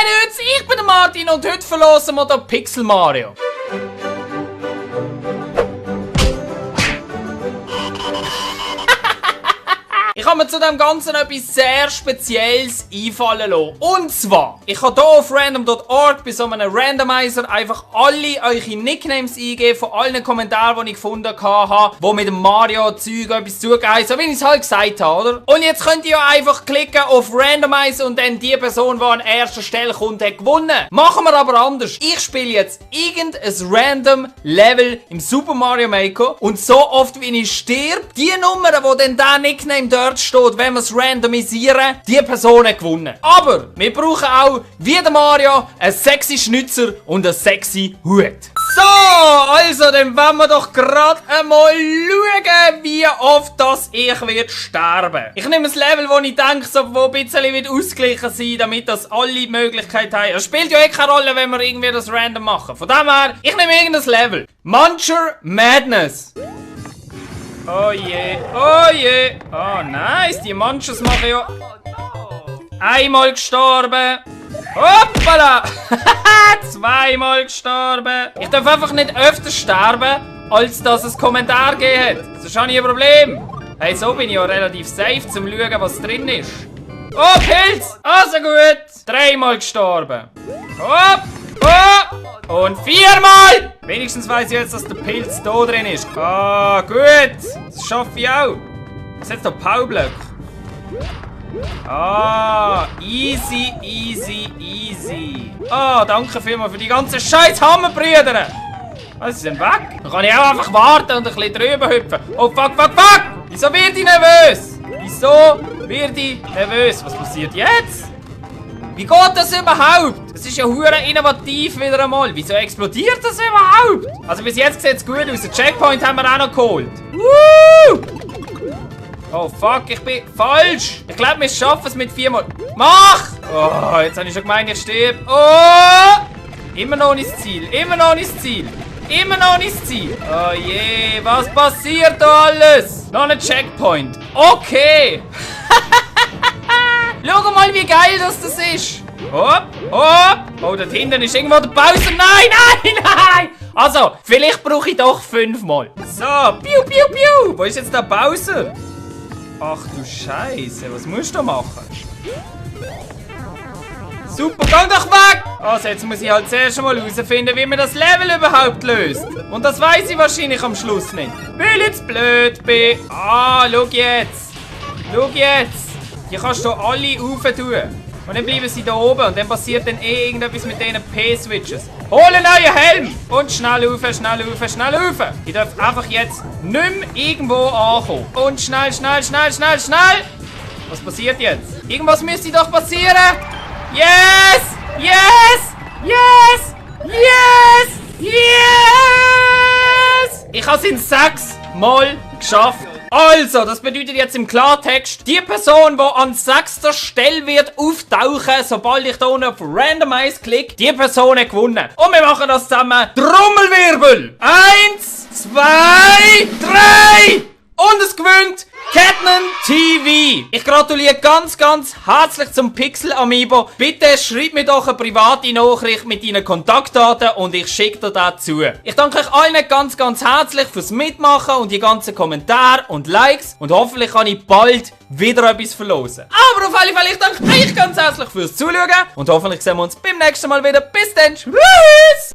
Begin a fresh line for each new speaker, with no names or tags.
Nütz, ich bin der Martin und heute verlosen wir den Pixel Mario. Ich habe mir zu dem Ganzen etwas sehr Spezielles einfallen lassen. Und zwar, ich habe hier auf random.org bei so einem Randomizer einfach alle eure Nicknames eingeben von allen Kommentaren, die ich gefunden habe, die mit dem Mario-Zeug etwas zugeheißen, so wie ich es halt gesagt habe, oder? Und jetzt könnt ihr ja einfach klicken auf Randomizer und dann die Person, die an erster Stelle kommt, hat gewonnen. Machen wir aber anders. Ich spiele jetzt irgendein random Level im Super Mario Maker und so oft wie ich stirb, die Nummer, wo dann der Nickname dort steht, wenn wir es randomisieren, die Person hat gewonnen. Aber wir brauchen auch, wie der Mario, einen sexy Schnitzer und einen sexy Hut. So, also dann wollen wir doch gerade einmal schauen, wie oft das ich werde sterben. Ich nehme ein Level, wo ich denke, so, wo ein bisschen wird ausgeglichen sein, damit das alle die Möglichkeit haben. Es spielt ja eh keine Rolle, wenn wir irgendwie das random machen. Von dem her, ich nehme irgendein Level. Muncher Madness. Oh je, oh je. Oh nice, die Munchers machen ja... Einmal gestorben. Hoppala. Zweimal gestorben. Ich darf einfach nicht öfter sterben, als dass es Kommentar gegeben hat. Sonst habe ich ein Problem. Hey, so bin ich ja relativ safe, zum zu schauen, was drin ist. Oh, Pilz. Also gut. Dreimal gestorben. Hopp. Oh! Und viermal! Wenigstens weiss ich jetzt, dass der Pilz da drin ist. Ah, gut. Das schaffe ich auch. Was ist jetzt da? Powerblöcke. Ah, easy, easy, easy. Ah, danke vielmals für die ganzen scheiß Hammerbrüder. Was ist denn weg? Dann kann ich auch einfach warten und ein bisschen drüber hüpfen. Oh, fuck, fuck, fuck! Wieso wird ich nervös? Wieso wird ich nervös? Was passiert jetzt? Wie geht das überhaupt? Das ist ja hure innovativ wieder einmal. Wieso explodiert das überhaupt? Also bis jetzt sieht es gut aus. Den Checkpoint haben wir auch noch geholt. Woo! Oh fuck, ich bin falsch. Ich glaube, wir schaffen es mit 4-mal. Mach! Oh, jetzt habe ich schon gemeint, ich sterbe. Oh! Immer noch nicht das Ziel. Immer noch nicht das Ziel. Immer noch nicht das Ziel. Oh je, was passiert da alles? Noch ein Checkpoint. Okay. Schau mal, wie geil das ist. Hopp, hopp. Oh, dort hinten ist irgendwo der Bowser. Nein, nein, nein. Also, vielleicht brauche ich doch 5-mal. So, piu, piu, piu. Wo ist jetzt der Bowser? Ach du Scheiße, was musst du machen? Super, geh doch weg! Also, jetzt muss ich halt zuerst mal herausfinden, wie man das Level überhaupt löst. Und das weiß ich wahrscheinlich am Schluss nicht. Weil ich jetzt blöd bin. Ah, schau jetzt. Schau jetzt. Die kannst du alle rauf tun. Und dann bleiben sie da oben. Und dann passiert dann eh irgendetwas mit diesen P-Switches. Hol einen neuen Helm! Und schnell rauf, schnell rauf, schnell rauf. Ich darf einfach jetzt nicht mehr irgendwo ankommen. Und schnell, schnell, schnell, schnell, schnell. Was passiert jetzt? Irgendwas müsste doch passieren. Yes! Yes! Yes! Yes! Yes! Ich habe es in 6 Mal geschafft. Also, das bedeutet jetzt im Klartext, die Person, die an 6. Stelle wird auftauchen, sobald ich da unten auf Randomize klicke, die Person hat gewonnen. Und wir machen das zusammen. Trommelwirbel! 1, 2, 3! Und es gewinnt Catman TV. Ich gratuliere ganz, ganz herzlich zum Pixel Amiibo. Bitte schreibt mir doch eine private Nachricht mit Ihren Kontaktdaten und ich schicke dir das zu. Ich danke euch allen ganz, ganz herzlich fürs Mitmachen und die ganzen Kommentare und Likes. Und hoffentlich kann ich bald wieder etwas verlosen. Aber auf alle Fälle, ich danke euch ganz herzlich fürs Zuschauen. Und hoffentlich sehen wir uns beim nächsten Mal wieder. Bis dann. Tschüss.